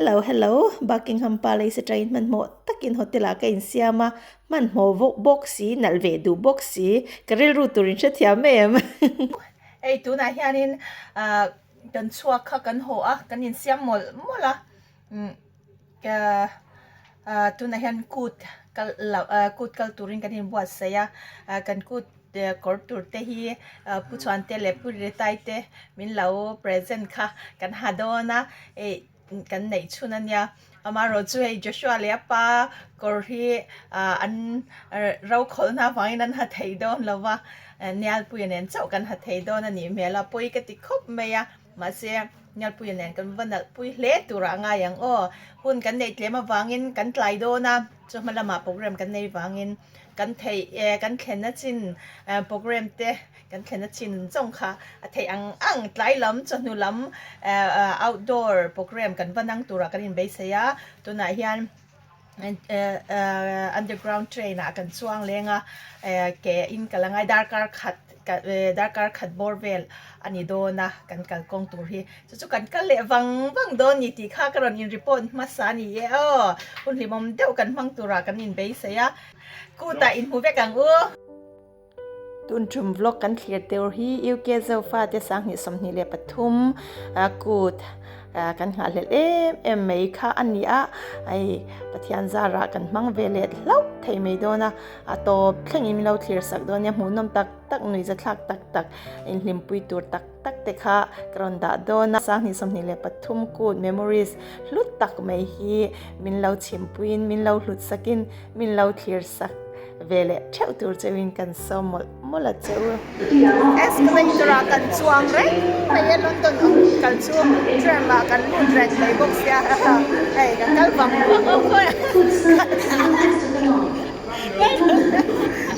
Hello hello, Buckingham Palace atangin hmanhmawh takin hotel ah ka insiam a, hmanhmawh bawk si, nalh ve duh bawk si, ka rilru tur in hrethiam em. Hei tunah hianin ah kan chhuak kha kan haw a, kan insiam mawlh mawlh a, umm ah tunah hian kut kal loh ah kut kal turin kan inbuatsaih a, ah kan kut kawr tur te hi Pu Chhuante leh Pu Ritai te min lo present kha kan ha dawn a hei kan neih chhun a nia amaherawh chu hei Joshua leh a pa kawr hi ah an ro khawlhna avangin an ha thei dawn lo va Nialpuia nen chauh kan ha thei dawn a nih hmel a pawi ka ti khawp mai a mahse Nialpuia nen kan va nalh pui hle turah a ngai ang aw hun kan neih tlem avangin kan tlai dawn a chawhma lamah program kan nei vangin. Kan theih e, kan thlenna chin program te kan thlenna chin zawng kha a theih ang ang tlai lam chawhnu lam outdoor program kan va nang turah kan inbeisei a, tunah hian underground train ah kan chuang leng a, ke in kal angai darkar khat darkar khat bawr vel a ni dawn a kan kalkawng tur hi chu chu kan kal leh vang vang dawn ni tih kha ka rawn in report hmasa a ni e aw hun hlimawm deuh kan hmang turah kan inbeisei a kutah inhmu vek ang u. Tun tum vlog kan thlir tur hi UK Zofate 2023 kut kan nghahhlelh em em mai kha a ni a hei Pathian zarah kan hmang ve leh hlauh thei mai dawn a a tawp thlengin min lo thlir sak dawn nia hmuhnawm tak tak nuihza thlak tak tak inhlimpui tur tak tak te kha ka rawn dah dawn a 2023 kut memories hlut tak mai hi min lo chhimpuiin min lo hlut sakin min lo thlir sak ve leh theuh tur cheuhin kan sawm mawlh mawlh a cheu. Escalator ah kan chuang reng mai a London ang kal chu tram ah kan lut reng mai bawk sia hei ka kal vang vang a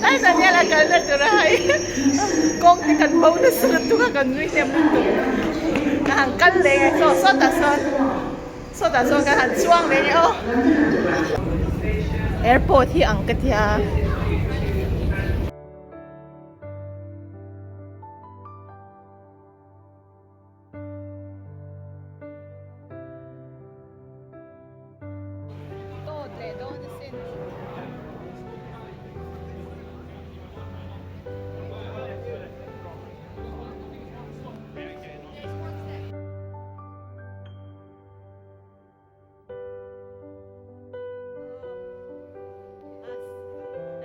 Ai Daniel a kalna tur a hei kawng te kan bo nasa lutuk a kan nui hnem lutuk ka han kal leh nge saw sawtah sawn sawtah sawn kan han chuang leh nge aw airport hi ang ka tia. Tawt leh dawn asin.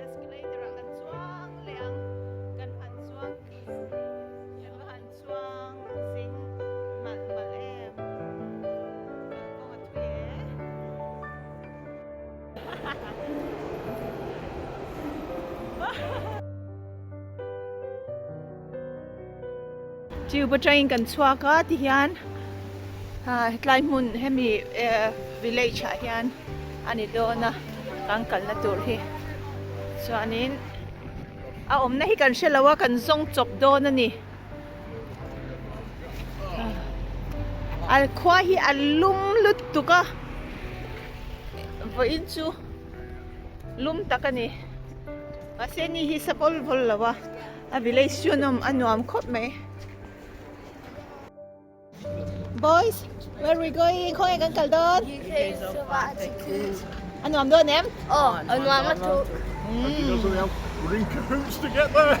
Escalator ah kan chuang leh ang kan han chuang kan va han chuang zing malh malh em kalkawng a thui e. Tube atangin kan chhuak a tihian hetlai hmun hemi village ah hian a ni dawn a kan kalna tur hi chuanin a awmna hi kan hre lo a kan zawng chawp dawn a ni a khua hi a lum lutuk a vawiin chu lum tak a ni mahse ni hi sa vawl vawl lo a. A village chu an awm a nuam khawp mai. Boys, where we going? Khawnge kan kal dawn? A nuam dawn em? Aw, a nuam a thu. We're in cahoots to get there.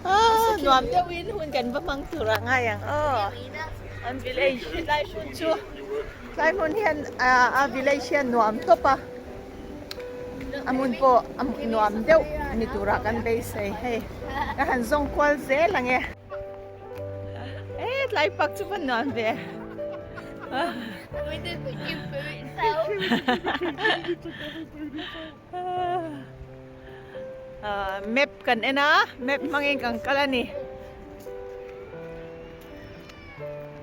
Ah, nuam deuhin hun kan va hmang tur a ngai ang aw. An village tlai hmun chu tlai hmun hian a village hian nuam tawp a. A hmun pawh a nuam deuh ni turah kan beisei hei ka han zawng kual zel ang e e tlai pak chu va nuam ve map kan en a map hmangin kan kal a ni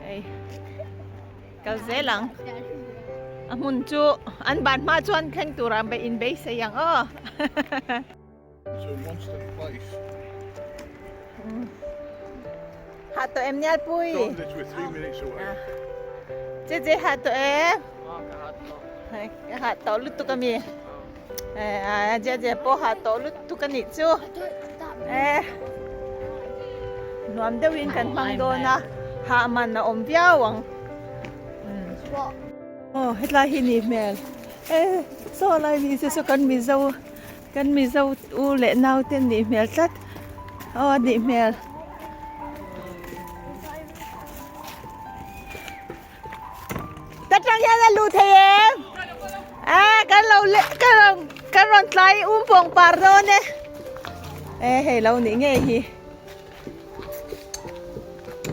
hei. Kal zel ang. A hmun chu an ban hma chuan thleng tur ang in beisei ang aw. Ha tawh em Nialpui? Che che ha tawh em? Ha tawh lutuk ami. Che che pawh ha tawh lutuk anih chu. Nuam deuhin kan hmang dawn a, hah man a awm viau ang. Aw hetlai hi nih hmel e saw lai ni chu saw kan mizo kan mizo u leh nau te nih hmel tlat aw a nih hmel. Ta tang hian a luh thei em? A kan lo le ka rawn kan rawn tlai um pawng par dawn e. E hei lo nih ngei hi.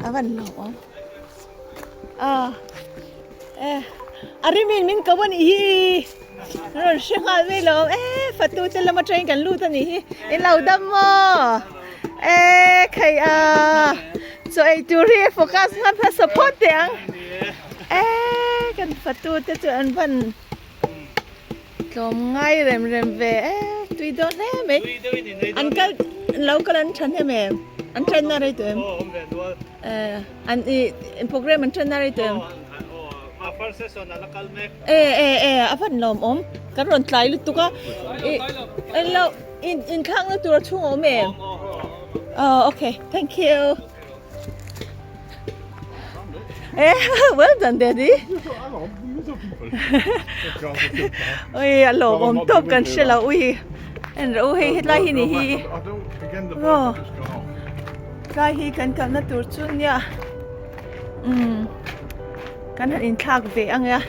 A van lo awm. A e a rimin min ko a nih hi. Rawn hre nghal mai lo e fatu te lama train kan lut a nih hi. In lo dam maw? E khai a chaw ei tur hi focus nghal hmasa phawt teh ang. E kan fatu te chu an van tlawm ngai rem rem ve e tui dawn hle mai. An kal lo kal an tha hnem em? An train na rei tawh em? E an i program an train na rei tawh em? E e e a van lawm awm kan rawn tlai lutuk a i lo in inthlak na tur a chhung a awm em? Oh okay thank you. Eh well done daddy. Ui a lawm awm tawp kan hre lo ui en rawh u hei hetlai hi ni hi. Aw tlai hi kan kalna tur chu nia umm kan han inthlak ve ang e a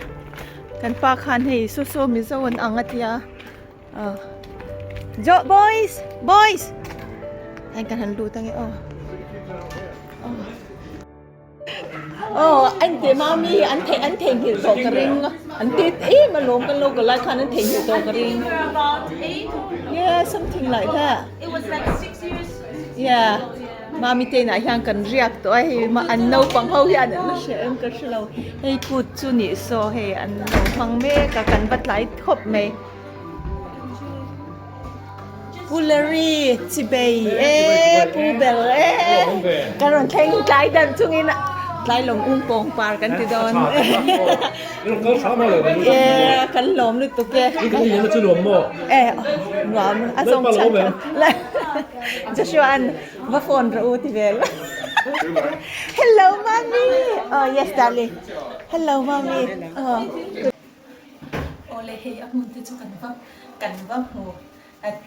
kan pa khan hei saw saw mizo an ang a tia aw jo boys boys heng kan han lut ang e aw aw aw an ti mami an thei an theihnghilh tawh ka ring an ti em alawm kan lo kal lai khan an theihnghilh tawh ka ring yeah something like that yeah mami te inah hian kan riak tawh a hei an naupang ho hian an la hria em ka hre lo hei kut chu nih saw hei an lo hmang mek a kan va tlai khawp mai. Pu Larry chi bei e pu ber e ka rawn thleng tlai dan chungin tlai lawm um pawng par kan ti dawn e kan lawm lutuk e e nuam a zawng chhan kha Joshua an va phone rawh u ti vel hello mummy oh yes darling hello mummy oh. Awle hei a hmun te chu kan va kan va hmu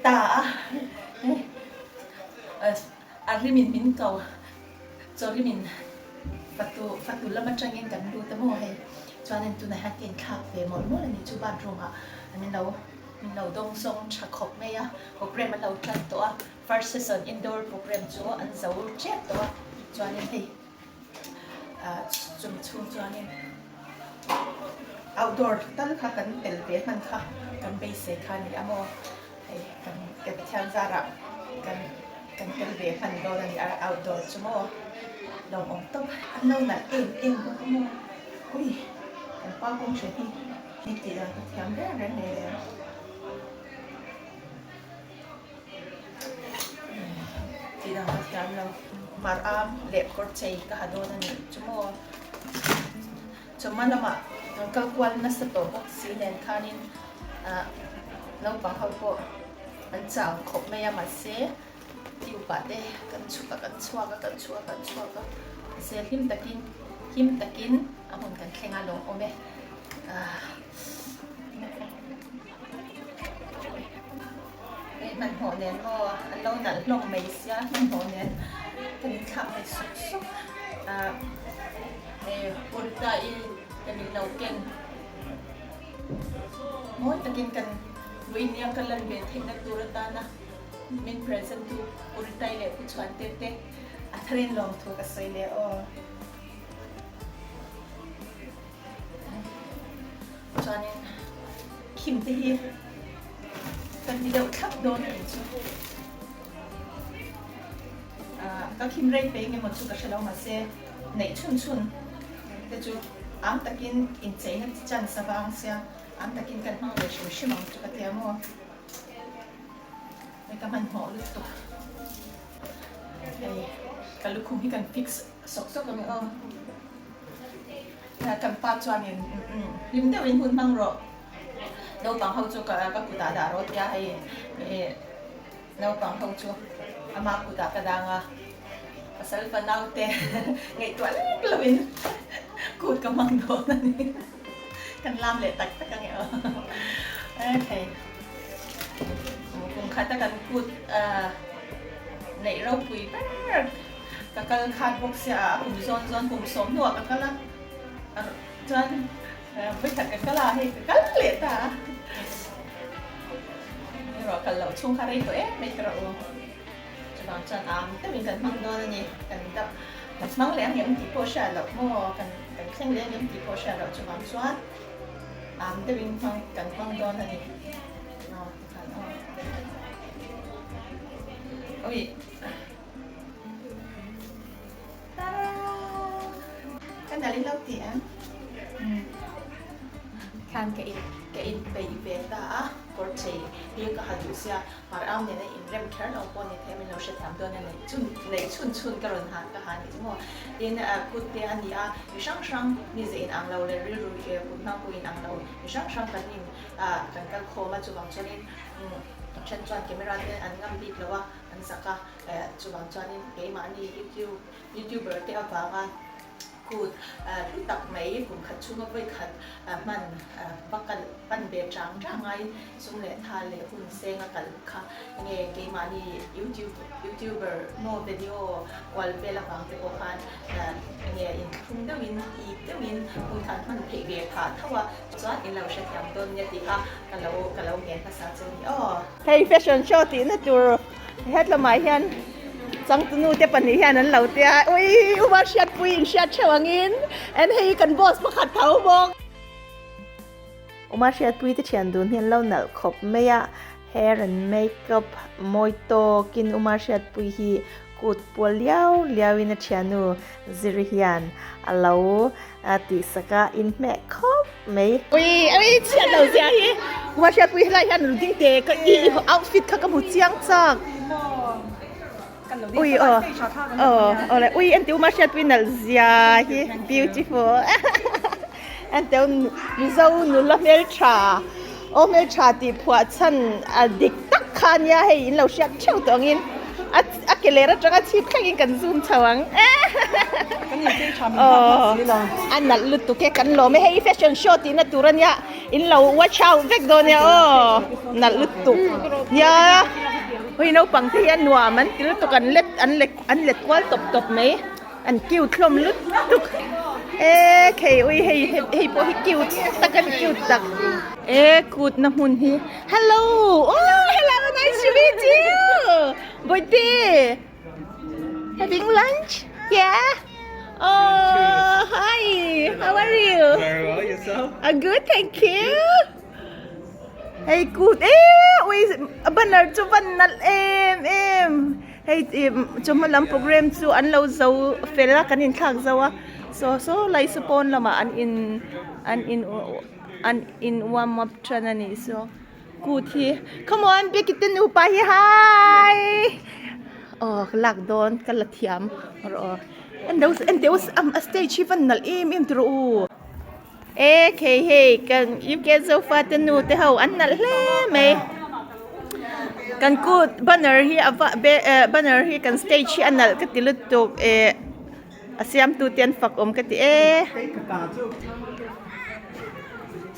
ta a a rimin min ko chaw rimin fatu fatu lam atangin kan lut a maw hei chuanin tunah hian ka inthlak ve mawlh mawlh a ni chu bathroom ah min lo min lo dawng sawng tha khawp mai a program an lo tan tawh a first session indoor program chu an zo tep tawh a chuanin hei. Chumi chhung chuanin outdoor tal kha kan tel ve hman kha kan beisei kha a ni a maw hei kan kan Pathian zarah kan kan tel ve hman dawn a ni a outdoor chu maw lawmawm tawp an lo nalh em em bawk a maw ui kan pa kawng hre hi hi tih dan ka thiam reng reng nei leh. Tih dang ka thiam lo. Mar am leh kawr chei ka ha dawn a nih chu maw. Chawhma lamah kan kal kual nasa tawh bawk si nen khanin ah naupang ho pawh an chau khawp mai a mahse tube ah te kan chhuk a kan chhuak a kan chhuk a kan chhuak a mahse hlim takin him takin a hmun kan thleng a lawmawm e ah. Hei hmanhmawh nen maw an lo nalh hlawm mai sia hmanhmawh nen kan inthlak ve sawk sawk a hei kurta i kan in lo ken mawi takin kan vawinia ka lan ve theihna tur atana min present tu kurtai leh pu chhuante te a tharin lawmthu ka sawi leh aw. Chuanin khim te hi kan ti deuh thlap dawn a nih chu. Ah ka khim rei pe engemaw chu ka hre lo mahse neih chhun chhun te chu am takin incheina chance avang sia am takin kan hmang ve hrim hrim ang chu ka tia maw. Hei ka hmanhmawh lutuk. Hei ka lukhum hi kan fix sawk sawk ang aw. Kan pa chuanin hlim deuhin hun hmang rawh naupang ho chu ka kutah dah rawh tia hei naupang ho chu ama kutah ka dang a pasal fa naute ngaihtuah lek lovin. Kut ka hmang dawn a ni. Kan lam leh tak tak ang e aw. Okay. Kum khata kan kut neih ropui ber ka kal khat bawk sia a kum zawn zawn kum sawm hnuah ka kal a. Chuan vawikhat ka kal a hei ka kal leh ta a. Erawh kal loh chhung kha rei tawh em mai ka rawh u. Chuvang chuan am deuhin kan hmang dawn a ni. Kan dap kan hmang leh ang em tih pawh hriat loh maw kan kan thleng leh ang em tih pawh hriat loh chuvang chuan am deuhin hmang kan hmang dawn a ni. Aw tikhan aw. Ui. Tara! Ka nalh in lo ti ang. Khan ka in ka in peih ve ta a, kawr chei hi ka ha duh sia, mar au nena in rem kher lo pawh ni thei min lo hrethiam dawn a nei chhun nei chhun chhun ka rawn ha ka ha ni chu maw. Tin kut te a ni a, mi hrang hrang mize in ang lo leh rilru kut hmang pawh in ang lo mi hrang hrang kan in kan kal khawm a chuvang chuanin then chuan camera te an ngam bik lo a an zak a. Chuvang chuanin keimahni YouTube YouTuber te avanga kut hlu tak mai kum khat chhunga vawi khat hman va kal pan ve chang chang ngaiin sum leh tha leh hun senga kal kha nge keimahni YouTube YouTuber maw video kual vel avang te pawh khan nge inthlung deuhin ip deuhin hun khan hman theih ve phah tho a chuan in lo hrethiam dawn nia tih kha ka lo ka lo ngen hmasa chu a ni aw. Hei fashion show tihna tur Hetlamah hian changtunu te pahnih hian an lo tia ui Uma hriatpui in hriat theuh angin and hei kan boss pakhat tho bawk. Uma hriatpui te thian dun hi an lo nalh khawp mai a, hair and makeup mawi tawkin Uma hriatpui hi kut pual liau liau in a thiannu zir hian a lo tihsak a inhmeh khawp mai. Ui ui chhiat lo zia hi Uma hriatpui helai hian lu ding te ka i outfit kha ka hmu chiang chak ui aw aw aw le ui enti Uma hriatpui nalh zia hi beautiful enteu Mizo nula hmeltha aw hmeltha tih phuah chhan a dik tak kha ania hei in lo hriat theuh tawh angin a ke ler atanga chhip thlengin kan zoom chho ang a nalh lutuk e kan lawm e hei fashion show tihna tur ania in lo watch out vek dawn nia aw nalh lutuk nia hei naupang te hi a nuam an ti lutuk an let an let an let kual tawp tawp mai. An cute hlawm lutuk e khei ui hei hei pawh hi cute tak a ni cute tak e kut na hmun hi hello oh hello nice to meet you Boite having lunch yeah oh hi how are you Very well yourself I'm good thank you hei kut e ui a banner chu van nalh em em. Hei ih chawhma lam program chu an lo zo fel a kan inthlak zo a saw saw lai saw pawn lamah an in an in an in warm up tan a nih saw kut hi come on biakite te nupa hi hi aw ka lak dawn ka la thiam rawh aw en deuh en deuh a stage hi va nalh em em tawh rawh u e khei hei kan UK zofa te nu te ho an nalh hle mai kan kut banner hi a va be eh banner hi kan stage hi a nalh ka ti lutuk eh a siamtu te an fak awm ka ti e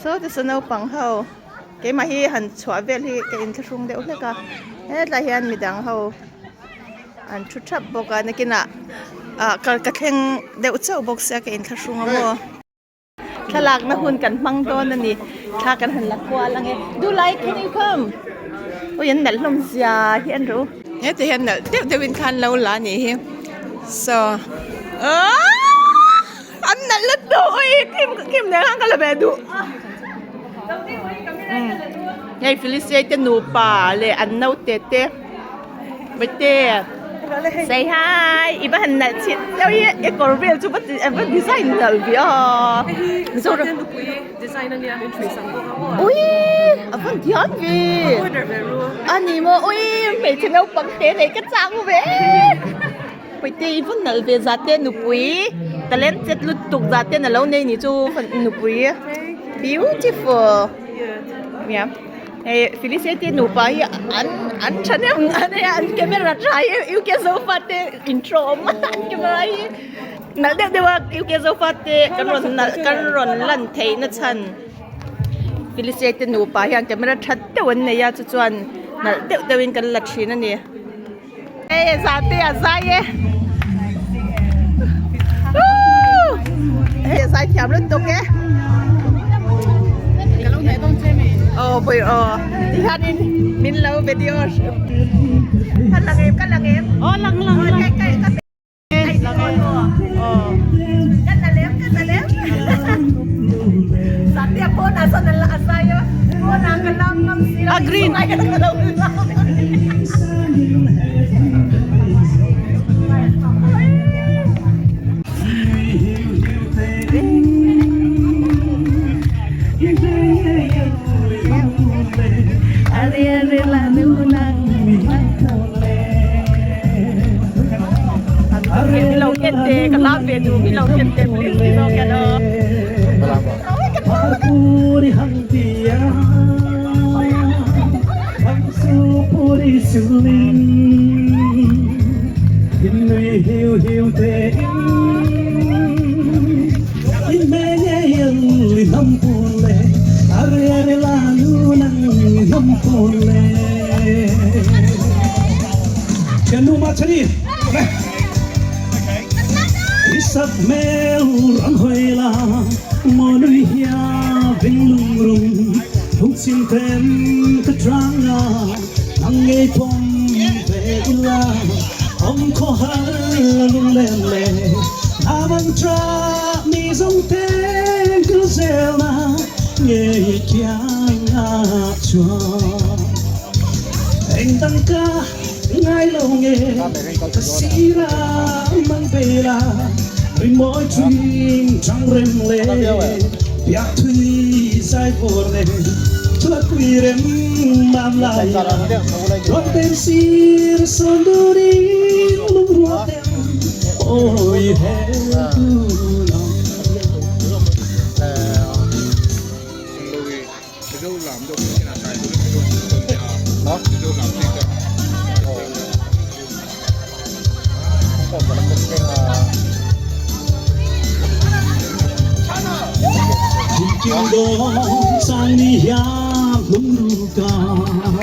saw te saw naupang ho keimah hi han chhuah vel hi ka inthlahrung deuh hlek a hetlai hian midang ho an thu thap bawk a nakinah ah kal ka thleng deuh chauh bawk sia ka inthlahrung a maw. Thlalakna hun kan hmang dawn a ni thla kan han la kual ang e do like can you come ui an nalh hlawm zia hi an ru heti hian nalh deuh deuh in khan lo la a nih hi saw aaa an nalh lutuk ui kim kim nen khan ka la ve duh hei Felicia te nupa leh an naute te. Bete say hi i va han nalh chhin deuh hi i kawr vel chu va ti va design nalh ve a Mizoram nupui design ania min hrui sak bawk a maw ui a van thiam ve order ve ru a ni maw ui hmeichhe naupang te nei ka chang ve Bete i va nalh ve zate nupui talented lutuk zate na lo nei ni chu nupui beautiful yeah. Hei Felicia te nupa hi an an tha deuh an camera tha hi UK Zofa te intro awm an camera hi. Nalh deuh deuh a UK Zofa te kan rawn nalh kan rawn lan theih na chhan Felicia te nupa hian camera tha deuh an nei a chu chuan nalh deuh deuh in kan la thin a ni. Hei zate a zai e Hei a zai thiam lutuk e Aw pui aw tihianin min lo video Ka lang em ka lang em Aw lang lang lang A green.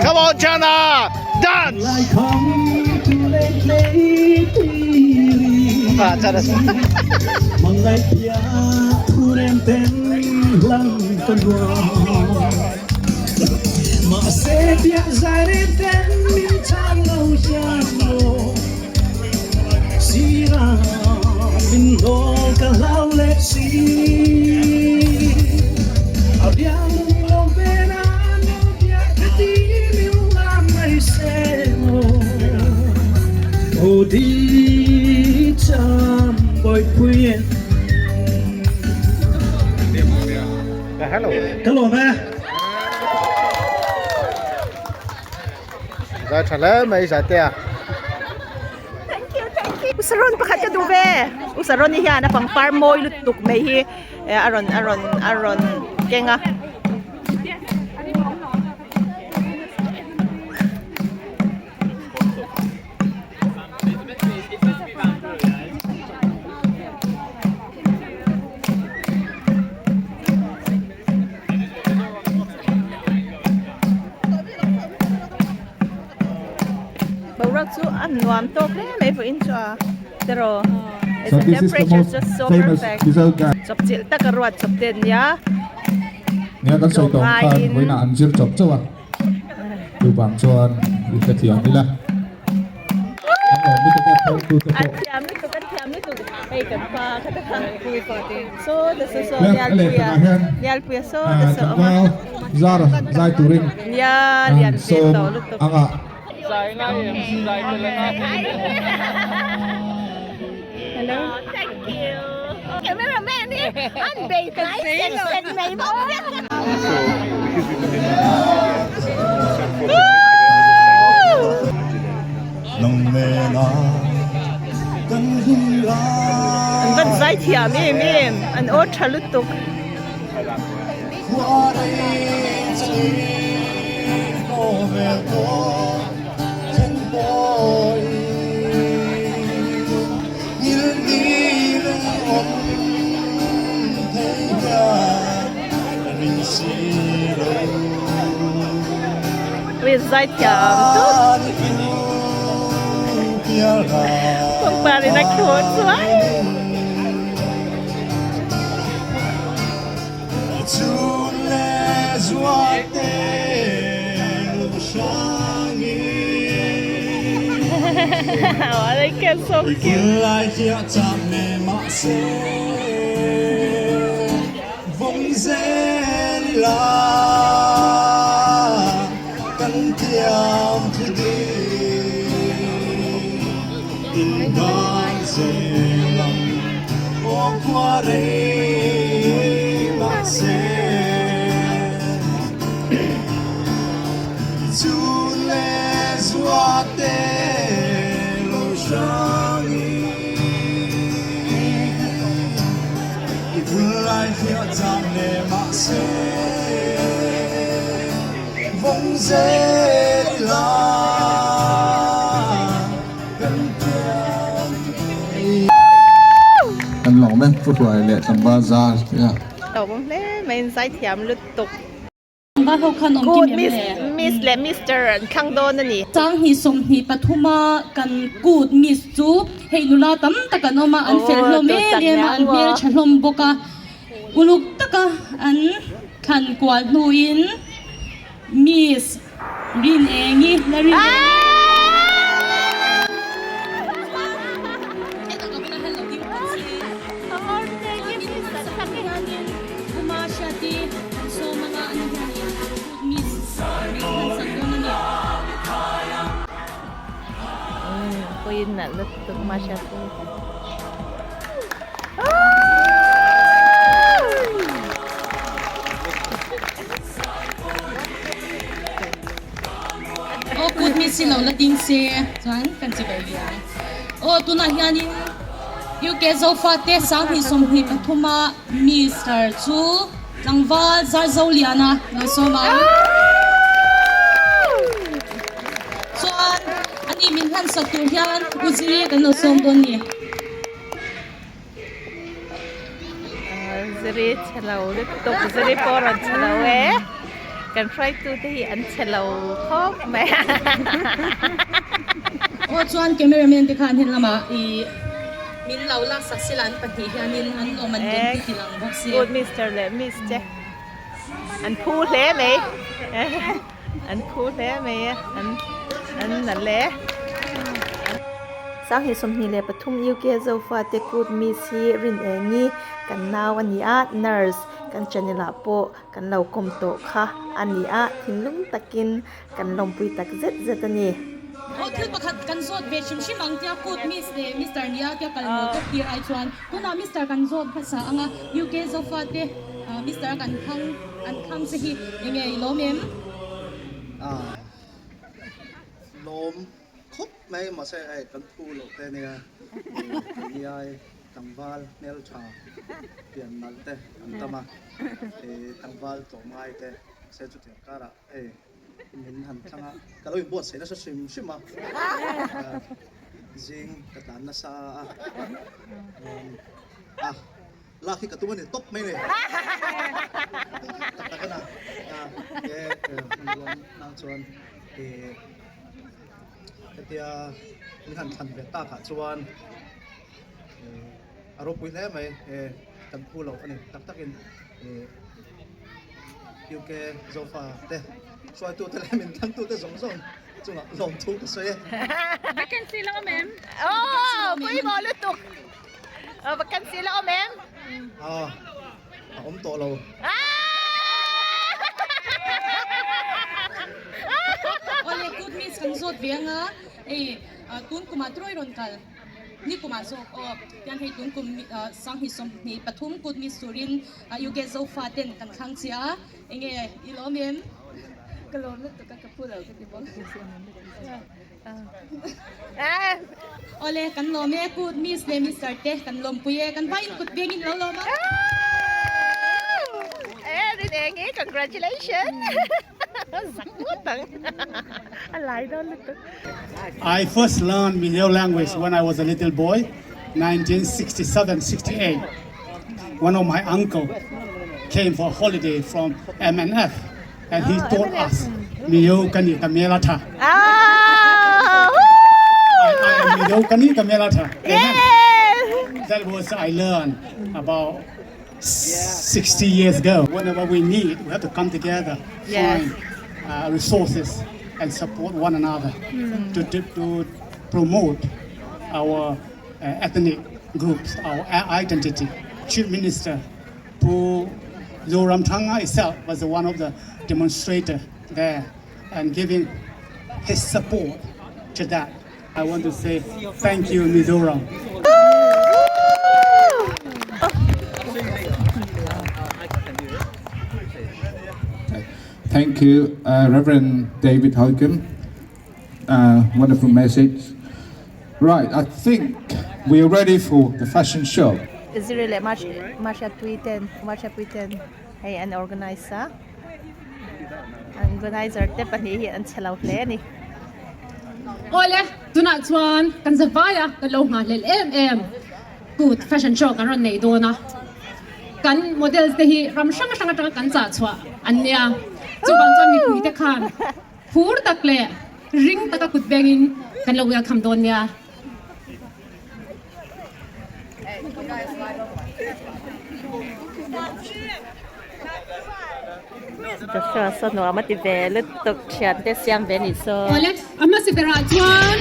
Come on, China! Dance! Ah, China. Hello. Zai tha hle mai zai te a. Usaron pakhat ka duh ve. Usaron hi hian a pangpar mawi lutuk mai hi a rawn a rawn a rawn keng a. Boruak chu a nuam tawk hle mai vawiin chu a tiraw So the this is the temperature most just so famous perfect Mizo dance. chawpchilh taka ruat chawp te ania Nia kan sawi tawh ang khan Tlawmngaiin. vawiinah an zir chawp chauh a, chuvang chuan i hrethiam ila. An lawm lutuk a, thawktute An pawh. thiam lutuk an thiam lutuk hei kan pa kha ta kha saw ta saw saw Left a leh Nialpuia takah hian Nialpuia saw ta saw awm a tlangval zar zai turin Nia an lian ve sawm tawh lutuk. ang a. An van zai thiam em em an aw tha lutuk. Ui zaithiam tawp. Pangpar in a khaw chuai. Oh, they get so cute. Kan lawm e Pu Hruai leh Tlangval Zar tia. Hlauhawm hle mai in zaithiam lutuk. Tlangval ho khan awm kim em le? Miss leh Mister an thlang dawn a ni. Changhnih 23 a kan kut Miss chu hei nula tam tak an awm a, an fel hlawm em em a, an hmeltha hlawm bawk a, uluk taka an thlan kual hnuin Miss Rin Engi la rin Engi. Aw kut mi si lo la ding se chuan kan chi ber viang. Aw tunah hianin UK Zofate 2023 a Mister chu tlangval Zarzoliana lo sawm ang. Chuan ani min hlan sak tur hian U Ziri kan lo sawm dawn ni. Ziri chhe lo lutuk ziri pawh rawn chhe lo e kan hruaitu te hi an chhe lo khawp mai a. Aw chuan cameraman te khan hen lamah ih min lo laksak sela an pahnih hianin an awm an dawn tih lang bawk si. Good Mister leh Miss te an phu hle mai an phu hle mai a an an nalh e. 2023 UK Zofate Kut Miss hi rin engi kan nau a ni a, nurse kan channel ah pawh kan lo kawm tawh kha a ni a, thinlung takin kan lawmpui tak zet zet a ni. Aw thil pakhat kan zawt ve hrim hrim ang tia Kut Miss leh Mister nia tia kal maw tawp tir ai chuan tunah Mister kan zawt hmasa ang a, UK Zofate Mister a kan thlang an thlang che hi enge i lawm em? Lawm khawp mai mahse hei kan phu loh te nia keini tlangval hmeltha pian nalh te an tam a tlangval tlawmngai te mahse chutiang karah hei min han thlang a ka lo inbuatsaih nasa hrim hrim a zing ka tlan nasa a a lak hi ka tum a ni tawp mai ni tak tak a na e nang chuan e hetia min han thlan ve takah chuan a ropui hle mai e kan phu loh a ni tak takin e UK Zofa te hruaitu te leh min thlang tu te zawng zawng chungah lawmthu ka sawi e. Vacancy la awm em? Aw pawimawh lutuk vacancy la awm em? A awm tawh lo. Awle good news kan zawt ve anga hei tun kumah turawi rawn kal ni kumah zawk aw tiang hei tun kum 2023 good news turin UK Zofa ten kan thlang che a enge i lawm em? Ka lawm lutuk a ka phu lo ka ti bawk. Awle kan lawm e kut miss leh mister te kan lawmpui e kan vai in kut beng in lo lawm a. E rin eng i congratulations zak ngawt ang a lai dawn lutuk. I first learned Mizo language when I was a little boy, 1967, 68. One of my uncle came for holiday from MNF and he taught us Mizo ka ni ka hmel a tha. I, I am Mizo ka ni ka hmel a tha. Amen. That was I learned about 60 years ago. Whenever we need, we have to come together, find uh, resources and support one another to, to, to promote our uh, ethnic groups, our identity. Chief Minister Pu Zoramthanga itself was one of the demonstrator there and giving his support to that. I want to say thank you, Mizoram. Thank you, uh, Reverend David Holcomb. Uh, wonderful message. Right, I think we are ready for the fashion show. Ziri leh Mahriatpui ten Mahriatpui ten hei an organise a an organiser te pahnih hi an che lo hle a ni. Awle, tunah chuan kan za vai a, kan lo nghahhlelh em em kut fashion show kan rawn nei dawn a, kan models te hi ram hrang hrang atanga kan chah chhuah an nia, chuvang chuan mipui te khan phur tak leh ring taka kut bengin kan lo welcome dawn nia. Joshua saw nuam a ti ve lutuk thian te siam ve anih saw. Awle, a hmasa berah chuan.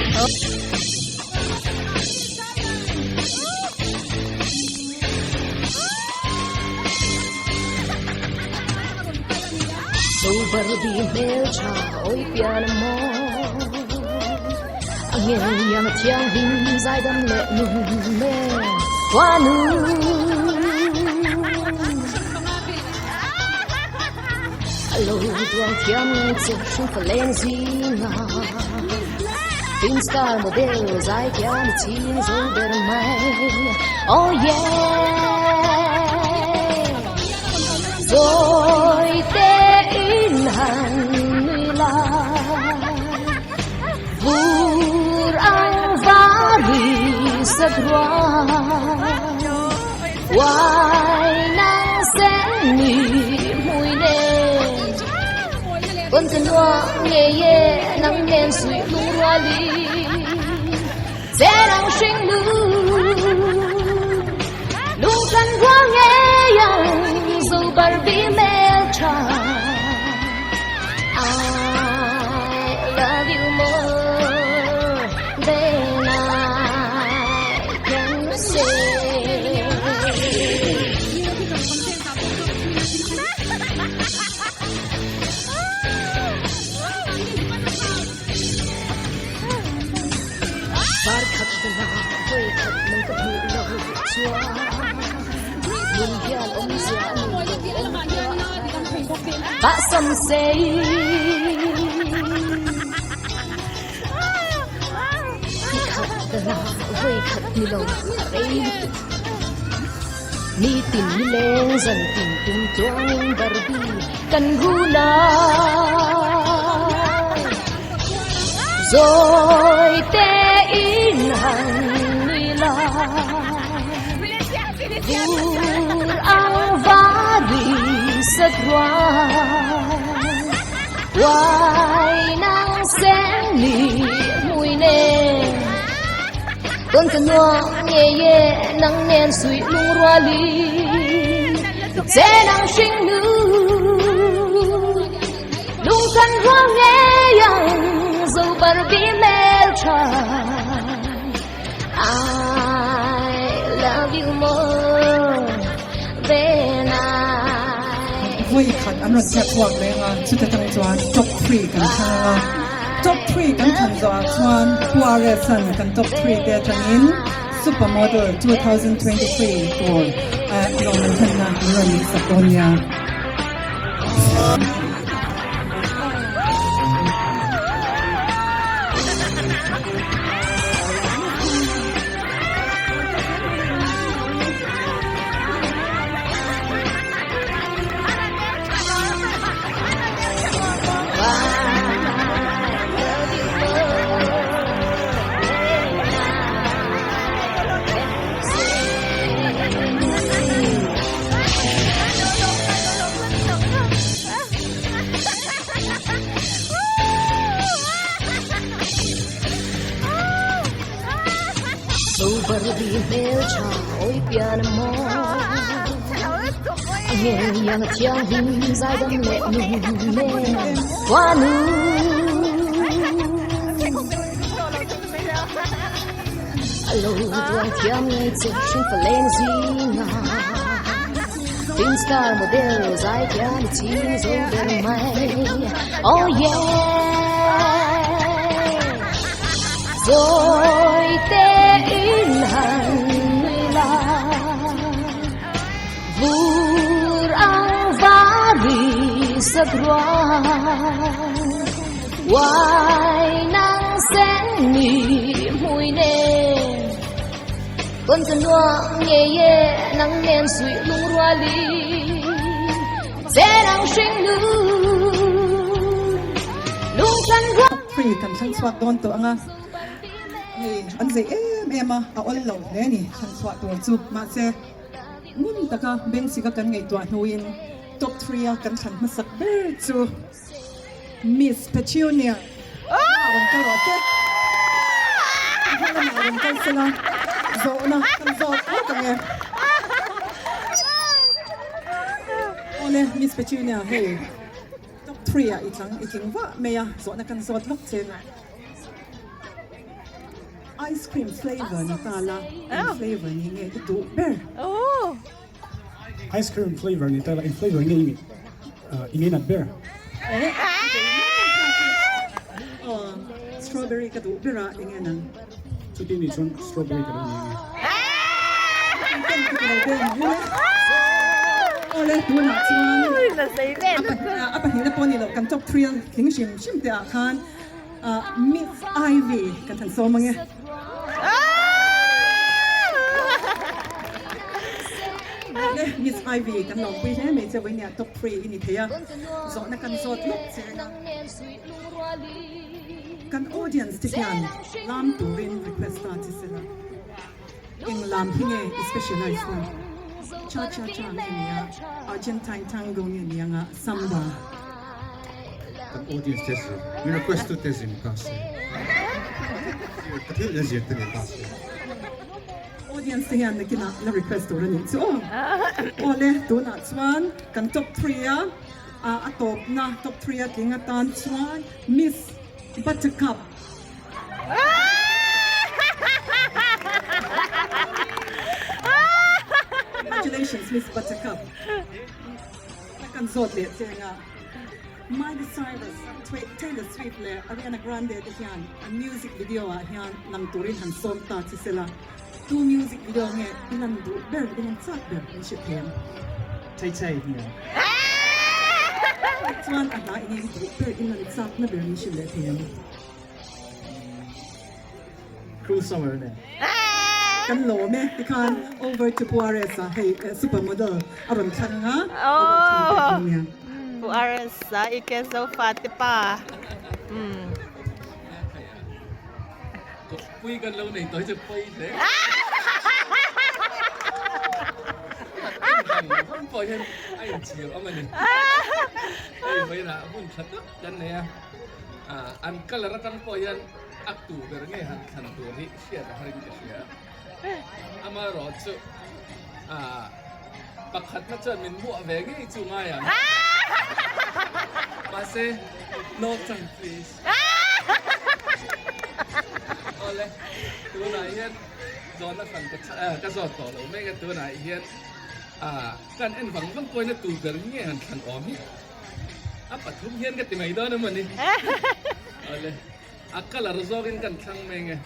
Vawi khat an rawn ziak chhuak reng a, chuta tang chuan top three kan thlang ang a, top three kan thlan zawhah chuan Pu RS-a'n kan top three te atangin Supermodel 2023 tur lawmman hmanna an rawn sak dawn nia. Free kan thlang chhuak dawn tawh ang a, hei an zei em em a, a awl lo hle a ni thlan chhuah tur chu. Mahse ngun taka bengchika kan ngaihtuah hnuin top three a kan thlan hmasak ber chu Miss Petunia a rawn kal rawh se. Hma lamah rawn kal sela zawhna kan zawt lawk ang e. Awle Miss Petunia hei. Top 3 ah i tlang i tling vah mai a, zawhna kan zawt lawk che nga. Ice cream flavor ni ta la, eng flavor ni nge i duh ber? Ice cream flavor ni ta la, eng flavor nge i ngei nat ber? Strawberry ka duh ber a, eng nge nang? Chuti nih chuan strawberry ka lo nei nge. Awle tunah chuan a pahnihna pawh ni loh kan top 3 a tling hrim hrim te ah khan Miss Ivy kan han sawm ange. Awle Miss Ivy kan lo pui hle mai che vawinia top 3 i ni thei a zawhna kan zawt lawk che anga. Kan audience te hian lam turin request ta che sela, eng lam hi nge i specialize na? Cha cha cha nge nia, Argentine tango nge nia nga samba? Kan audience te zir, mi request tu te zir ni ta se, ka thil le zir te ni ta se. Audience te hian nakinah la request tur a nih chu aw. Awle, tunah chuan kan top 3 a. A tawpna top 3 a tling atan chuan Miss Buttercup. Congratulations Miss Buttercup. Na kan zawt leh che anga Miley Cyrus, Taylor Swift leh Ariana Grande te hian an music video ah hian lang turin han sawm ta che sela. Tu music video nge i lan duh ber, i lan chak ber min hre thei ang. Chei chei nia. Chuan a hla enge i duh ber, i lan chakna ber min hrilh leh thei ang. Cruel Summer nen. Kan lawm e, tikhan over to Pu RS a hei supermodel a rawn thlang a, over to you pek nia. Pu RS a i ke zofa te pa. Pui kan lo nei tawh hi chu pawi hle. Hmun pawh hian a inchhir awm a ni. Hei vawiinah hmun tha tak kan nei a, an colour atang pawh hian a tu ber nge han thlan tur hi hriat a harin ka hria. Amaherawhchu pakhatna chuan min muah ve ngei chu ngai ang. Mahse, no chance please. Awle, tunah hian zawhna hran ka ka zawt tawh lo mek a, tunah hian kan en vang vang pawhin a tur ber nge han thlan awm hi a pathum hian ka ti mai dawn emaw ni. Awle, a colour zawkin kan thlang mai nge.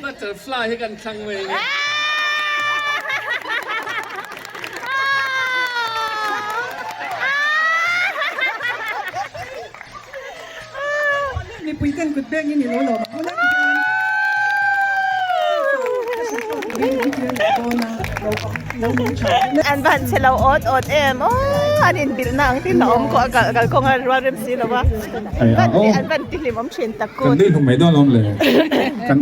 Butterfly hi kan thlang mai nge. Mipui ten kut beng in i lo lawm ang ulak hian. An van che lo awt awt em aw an inbilhna ang tin a awm kawh a kal kalkawng a rual rem si lo va an van ti hlim awm thin tak Kan nui hlum mai dawn alawm le. Kan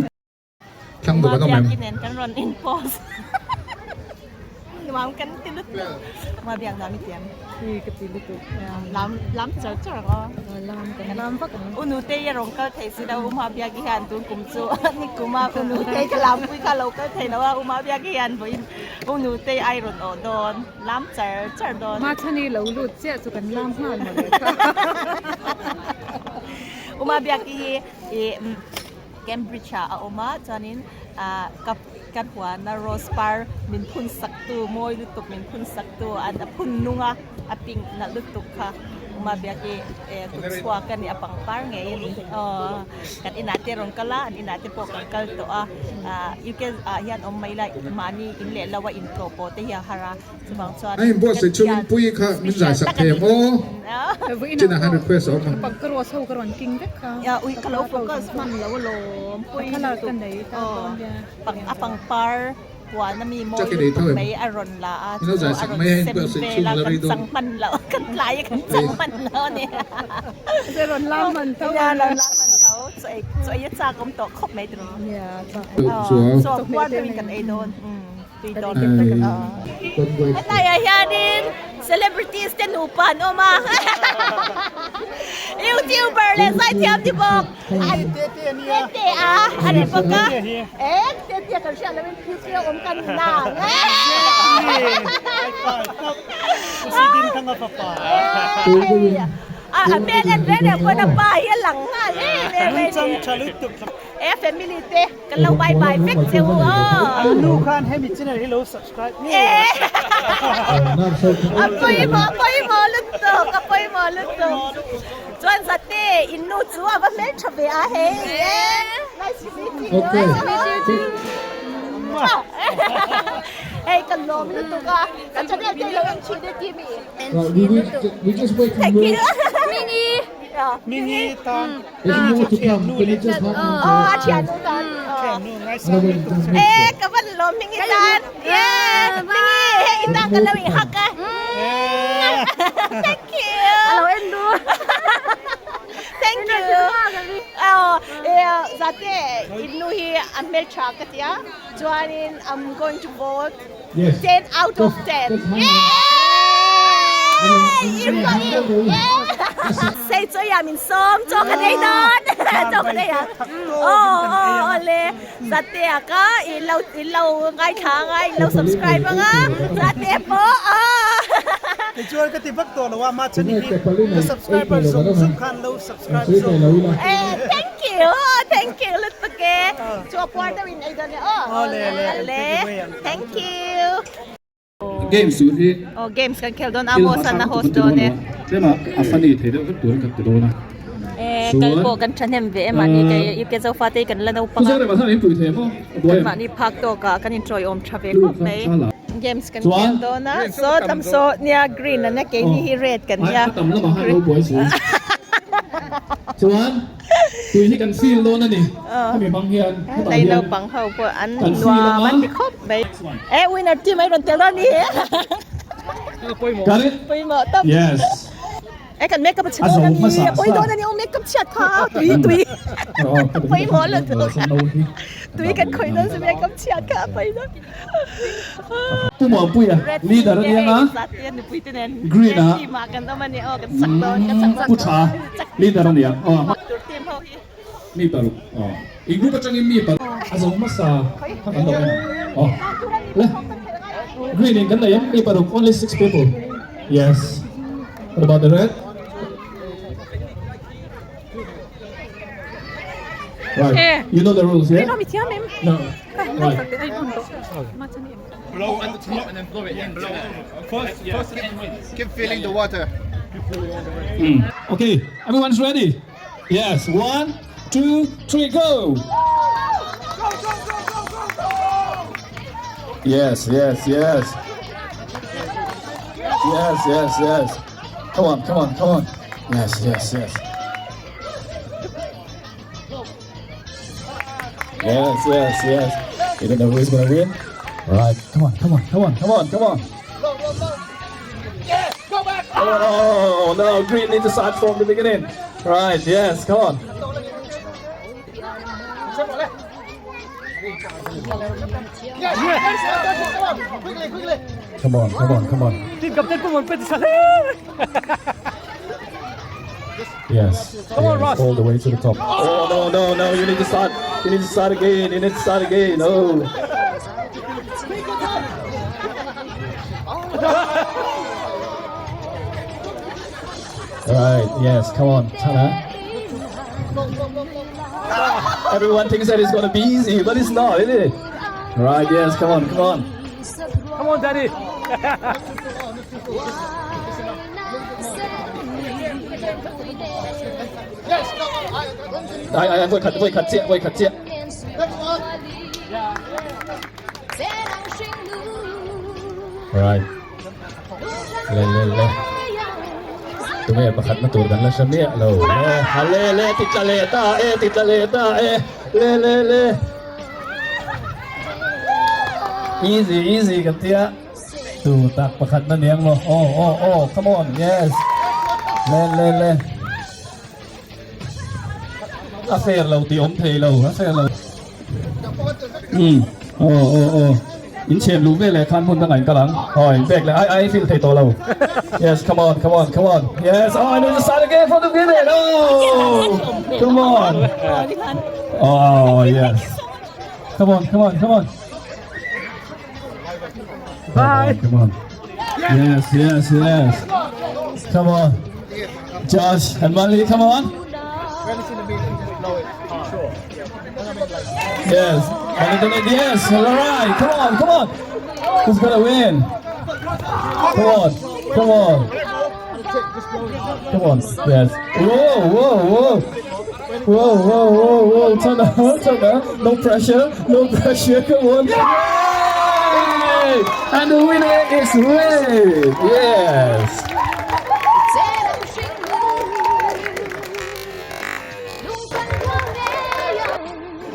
thlang duh kan awm em? Nen kan rawn in post. Nuam kan ti lutuk. Ma biak nuam i tiam. Ui ka ti lutuk. Lam lam char char ang aw. Lam kan lam vak ang. U nute i a rawn kal thei si lo U Ma biak i hian tun kum chu ni kum a U nute ka lam pui kha lo kal thei lo a U Ma biak i hian vawiin U nute ai rawn awh dawn lam char char dawn. Ma chhani lo lut chiah chu kan lam nghal mawle kha. U Ma biak i hi ih Cambridge ah a awm a chuanin ah ka ka huana rose par min phun sak tu mawi lutuk min phun sak tu an a phun nung a a pink nalh lutuk kha uma biaki eh kut chhuak a ni a pangpar ngei a ni aw kan inah te rawn kal a an inah te pawh kan kal tawh a ah UK ah hian awm mai la mahni in leh lo a intlawh pawh te hi a har a chuvang chuan A inbuatsaih chungin pui kha min zai sak thei ang aw. Chinah khan request a awm ang. Ka rose ho ka rawn king vek kha. Ya ui ka lo focus hman lo alawm pui lutuk aw a pangpar huan ami mawi lutuk mai a rawn la a chu a rawn sem vel a kan chang hman lo kan tlai a kan chang hman lo a ni. Rawn la hman tho a rawn la hman tho chaw ei chaw ei a chak awm tawh khawp mai tiraw aw chaw puar deuhin kan ei dawn. Helai ah hianin celebrities te nupa an awm a youtuber leh zaithiam ni bawk tete a a ni bawk a e tete a kan hriat loin phir a awm kan nang a hmel en reng reng pawn a pa hi a lang nghal em em mai a ni e family te. Kan lo bye bye vek che u aw. An nu khan hemi channel hi lo subscribe ngei rawh. A pawimawh a pawimawh lutuk a pawimawh lutuk. Chuan Zate in nu chu a va hmeltha ve a hei. Nice to meet you. Okay. Nice to meet you too. Hei kan lawm lutuk a. Kan channel te lo en thin e ti mi. Right, we, we, we just wait for Thank more. you. Mingi. Mingi tan There's more to come. Can you just hang on Oh, a to thian it? nu tan. Otherwise, it doesn't E make ka van lawm Mingi tan. Yeah. Mingi hei i tan ka lo in hak a. Thank you. A lo en du. Thank you. Oh, zate in nu hi a hmeltha ka tia. Chuanin I'm going to vote Yes. 10 out of Just- 10. just hang on. Yay! In ko in. Yeah! Sei chaw ya min sawm chaw ka nei dawn. Chaw ka nei ang. Aw aw awle. Zate a ka i lo i lo ngaithla anga i lo subscribe anga zate pawh aw. Kei chuan ka ti vak tawh lo a mah chhan hi ka subscriber zawng zawng khan lo subscribe zawk. Eh thank you thank you lutuk e. Chaw puar deuh in ei dawn e aw. Awle thank you. Games tur hi Aw games kan khel dawn a host an a host dawn e. Tlema a funny thei deuh vek turin kan ti dawn a. Eh kal pawh kan thahnem ve em mahni kei UK Zofa te hi kan la naupang a. Chu Zorema khan in pui thei maw a buai em? Mahni phak tawk ah kan inṭawiawm tha ve khawp mai. Games kan khel dawn a saw tam saw nia green an nia keini hi red kan nia. A tam lamah khan lo buai si. Chuan tui hi kan feel dawn a ni. Hemi hmang hian hetah Tlai hian naupang ho pawh an kan feel nuam ang an a. ti khawp mai. E winner team ai rawn tel dawn ni. Got it? Pawimawh tawp. Yes. E kan makeup a chhe A dawn zo a ni. hmasa A pawi dawn a ni. Aw makeup chhiat kha tui tui. Pawimawh lutuk. Tui kan khawih dawn chu makeup chhiat kha a pawi dawn. Pu Muanpuia leader a ni ang a, Green ah Pu Tha leader a ni ang aw mi paruk aw in group atangin mi paruk a zo hmasa kha kan lo en ang aw le Green in kan nei ang mi paruk only six people yes what about the red right you know the rules yeah no right Blow at the top and then blow it in. First, first keep feeling the water. Mm. Okay, everyone's ready? Yes, one, two, three, go! Yes, yes, yes. Yes, yes, yes. Come on, come on, come on. Yes, yes, yes. Yes, yes, yes. You don't know who's gonna win? Right, come on, come on, come on, come on, come on. Oh, no, green needs to start from the beginning. Right, yes, come on. Come on, come on, come on. Yes. Come on, yes, Ross. All the way to the top. Oh no, no, no! You need to start. You need to start again. You need to start again. Oh. All right. Yes. Come on, Tana. Everyone thinks that it's gonna be easy, but it's not, is it? All right. Yes. Come on. Come on. Come on, Daddy. Ai ai voi khat voi khat chiah voi khat chiah. Right. Le le le. Tunge pakhat na tur kan la hre miah lo. Le ha le le ti tla leh ta e ti tla leh ta e le le le. Easy easy kan tia. Tu tak pakhat na niang maw. Oh oh oh come on yes. Le le le. A fair lo tih awm thei lo a fair lo. Umm aw aw aw in chhiat luh veleh khan hmun dangah in kal ang aw in pek leh ai ai feel thei tawh lo yes come on come on come on yes oh and there's a side again for the women oh come on oh yes come on come on come on Bye. Come on. Yes, yes, yes. Come on. Josh and Mali, come on. Yes. And yes, all right. Come on, come on. Who's gonna win? Come on, come on. Come on. Yes. Whoa, whoa, whoa. Whoa, whoa, whoa, whoa. Turn on, turn on. No pressure, no pressure. Come on. Yay! And the winner is Ray. Yes.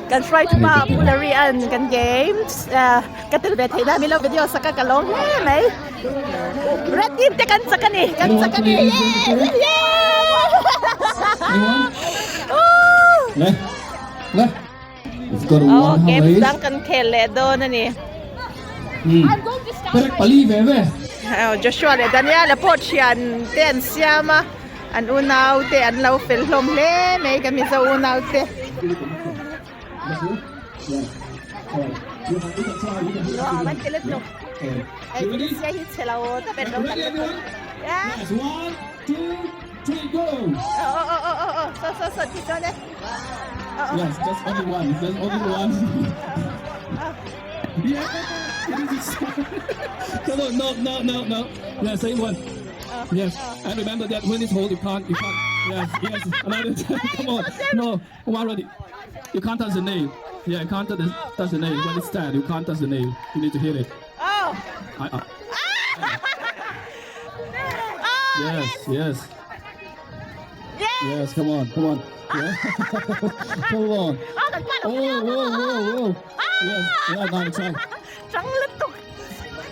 Kan hruai thuma Pulari an kan games ka tel ve theih na milo video saka ka lawm hle mai. Red team te kan chak a ni kan chak a ni yeah Le le We've got Oh one games hundred. dang kan khel leh dawn a ni. Hmm. Perek pali ve ve. Oh Joshua leh Daniel a pawh thian te an siam a an unau te an lo fel hlawm hle mai ka Mizo unau te. Yes, one, two, three, go. Yes, just only one. There's only one. Yeah, it is. Come on, no, no, no, no. Yeah, same one. Yes, and remember that when it's hold, you can't, you can't. Yes, yes, another time. Come on, no, one ready. You can't touch the nail. Yeah, you can't touch the, touch the nail. When it's stand, you can't touch the nail. You need to hit it. Oh. I, I. Yes, yes. Yes, come on, come on. Yeah. come on. Oh, whoa, whoa, whoa. Yes, yeah, now try.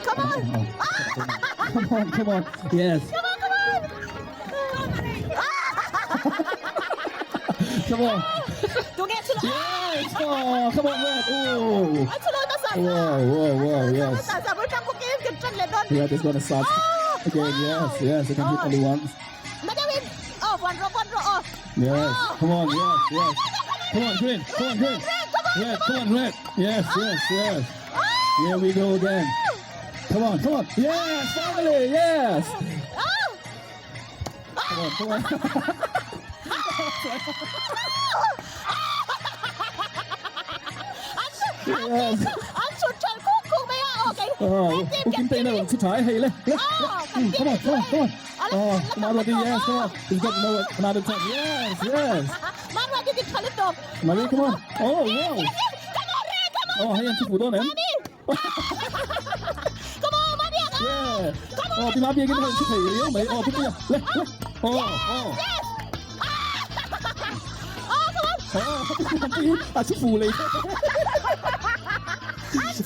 Come on. Come on, come on. Yes. Come on, come on. Come on. Yes. Oh, come on, Red. Oh. Whoa, whoa, whoa, yes. Red is gonna start again. Yes, yes. You can hit only once. Yes. Come on, yes, yes. Come on, green. Come on, green. Red, come on, red. Yes, yes, yes. Here we go again. Come on, come on. Yes, finally, yes. Come on, come on. Yes. Oh, Come on, come on, come on. Oh, come on, Roddy, yes, come on. He's got no, another time. Yes, yes. Marie, come on. Oh, wow. Oh, hey, I'm too Yeah. Oh, พี่มาเบียร์กินชุดไทยเลี้ยวไหมอ๋อพี่เปียเล็กเล็กโอ้โอ้哦，พี่啊，出符嚟。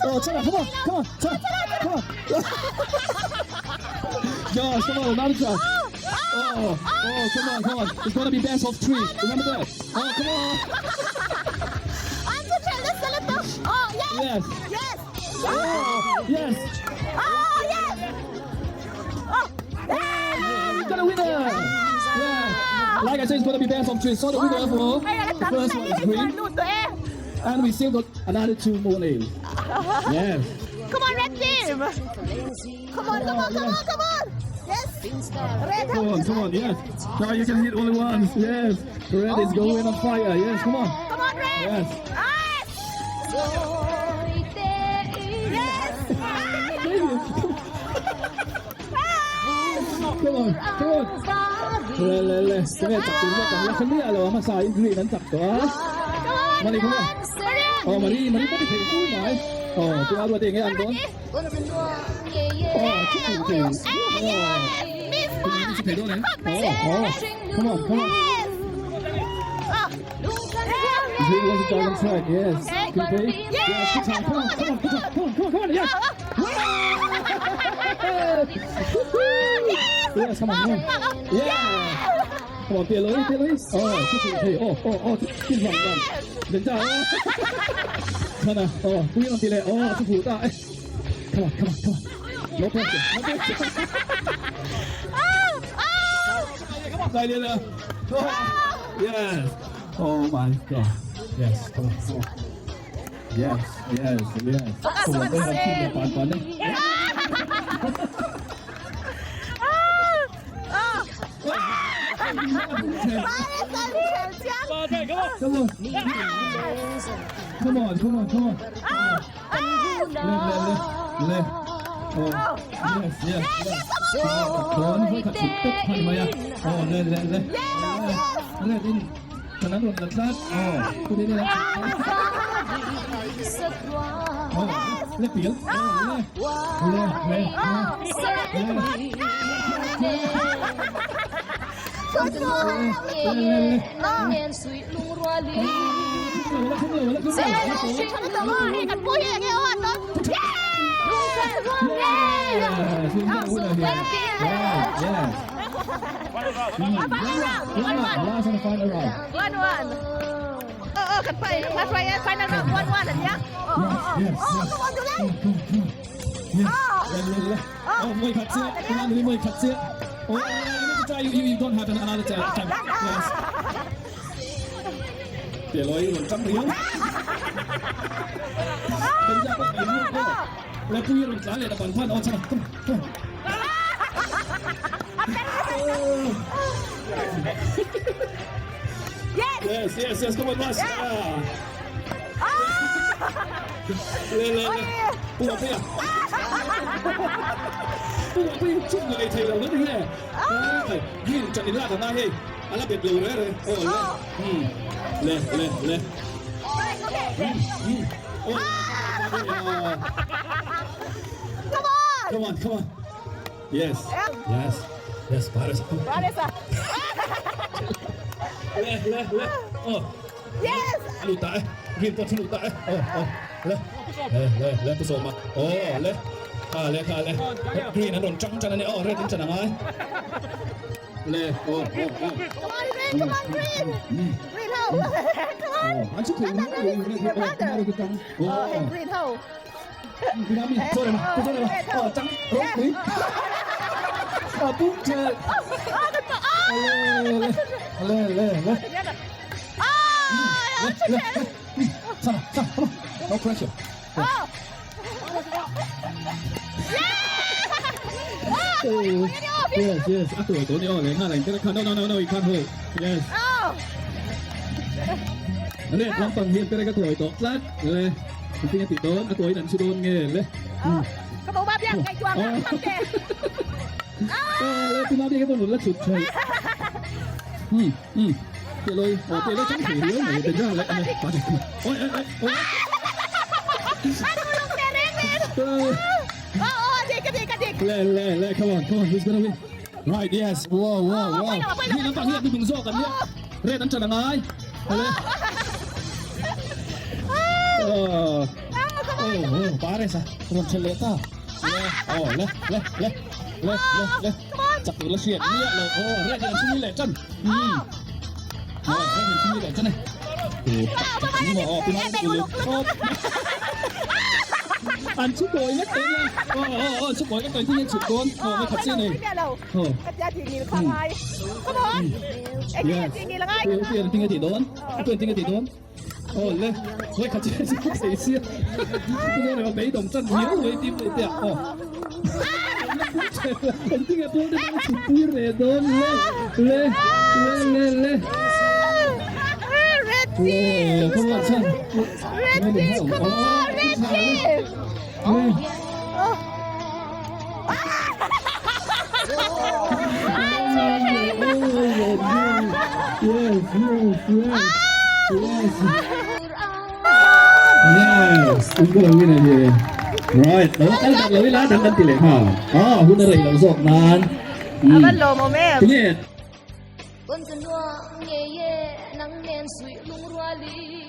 哦，出嚟，come on, come on, 出嚟，come on. Josh, come on, another try. Oh, oh, come on, come on. It's gonna be best of three. Remember that. Oh, come on. Yes. Yes. Oh, yes. Oh, yes. Oh. We got a winner. Yeah. Like I said, it's gonna be best of three. So the winner for the first one is green, and we still got another two more names. Yes. Come on, red team. Come on, come on, come on, come on. Yes. Red. Come on, come on, yes. Now you can hit only once. Yes. Red is going on fire. Yes, come on. Come on, red. Yes. Yes. Come on, come on. 嚟嚟嚟，咁你集點一咁咧？咁呢日就話乜晒 green 撚集咗啊？Mari come on. Oh, mari, mari 幫你皮膚買。哦，仲有個電影人講。哦，出條條。哦，出皮多你。哦哦，come on, come on. Green was a dog on track, yes. Good play. Yes, good time. Come on, come on, come on, come on, come on, come on, yes. Yes, come on, come on. Yeah. Come on, 别落，别落。哦，出條皮，哦哦哦，變黃黃，人家哦。看啊，哦，不用跌咧，哦，出苦大，哎，come on, come on, come on. No pressure, no pressure. 再練啦。Yes. Oh my God. Yes, come on, come on. Yes, yes, yes. 同埋都係天嘅版本咧。Come on. Come on, come on, come on. 嚟嚟嚟嚟。哦，yes, yes, yes. 哦，你可以及得係咪啊？哦，嚟嚟嚟。嚟你可能我哋得，哦，嗰啲咧。哦，你表，哦，嚟嚟嚟 One one. เออเออกันไปมาไฟไฟนั่นวันวันอันเนี้ยโอ้โอ้ come on ดูเลย 哦，唔可以拍車，啱你唔可以拍車。哦，你再 you you don't have another time. Yes. 別來輪爭了。人家不俾你，你不要輪斬你就笨翻我真係。 Yes. Yes, yes, yes. Come on, Russ. 嚟嚟嚟，不我飛啊！不我飛，出嚟提流嗰啲咧。係，完就你拉同拉氣，阿拉別路咧你，哦嚟，嗯，嚟嚟嚟，嗯嗯，哦， Come on. Come on, come on. Yes, yes, yes. 巴黎巴黎啊！嚟嚟嚟，哦。 Yes. 路大，green 多出路大，哦哦，嚟嚟嚟嚟，不錯嘛，哦嚟，啊嚟啊嚟，green 啊輪爭爭你，哦 red 爭啊，嚟，哦哦哦。 Come on, green. Come on, green. Green ho. Come on. 哦，安出佢，哦，green ho. 佢啱邊，過嚟嘛，過嚟嘛，哦爭，哦佢，啊不這，嚟嚟嚟嚟，啊！嚟嚟，上來上，come on, no pressure. Oh, yes, yes. 啊對，嗰啲哦，你看嚟，跟住看，no no no no, you can't hold. Yes. 哦。 Ano, lampang hiên pero ka tuloy to. Flat. Le. Hindi nga tidon, ako ay nansuron nghe le. 佢冇巴俾人計住啊！啱嘅。 啊，你點解啲咁樣甩出去？嗯嗯，別來，哦，別來爭皮了，嚟，等陣嚟，嚟，把住，喂喂喂喂。哦哦，迪个迪个迪。嚟嚟嚟，come on come on, who's gonna win? Right, yes. Wow, wow, wow. นี่น้ำปังเนี่ยดูถุงโซ่กันเนี่ยเรดน้ำจันทร์ไงอะไรเออโอ้โหปาเรสอะรวมเชลเลต้าโอ้เละเละเละเละเละเละจับตัวละเฉียดเนี่ยเลยโอ้เรดยันชิ้นนี้แหละจันอืมโอ้เรดยันชิ้นนี้แหละจันเนี่ยโอ้จับนี่หมอพี่น้องดูเลยโอ้ An chu kawi vek tawh nia. Aw aw aw chu kawi vek tawh in chhuk dawn. Aw mai khat chiah nei. Aw. Yes. Pu eng tinge tih dawn? Pu eng tinge tih dawn? Aw le. Mai khat chiah chu thei sia. Pu dawn emaw beidawng chan riau mai tim leh te ah. Aw. Eng tinge pawl te pawh chhuk pui reh dawn le le le le le. Red team! Come on, son. Red team, come on, red team! Yes, yes, yes, yes. Yes, I'm gonna win it here. Right, lo kal tak lo ila dang kan ti leh nghal. Ah, hun a rei lo zawk nan. A van lawmawm em? Tinge? Kawn ka nuam ngei e, nang nen suih lungrualin.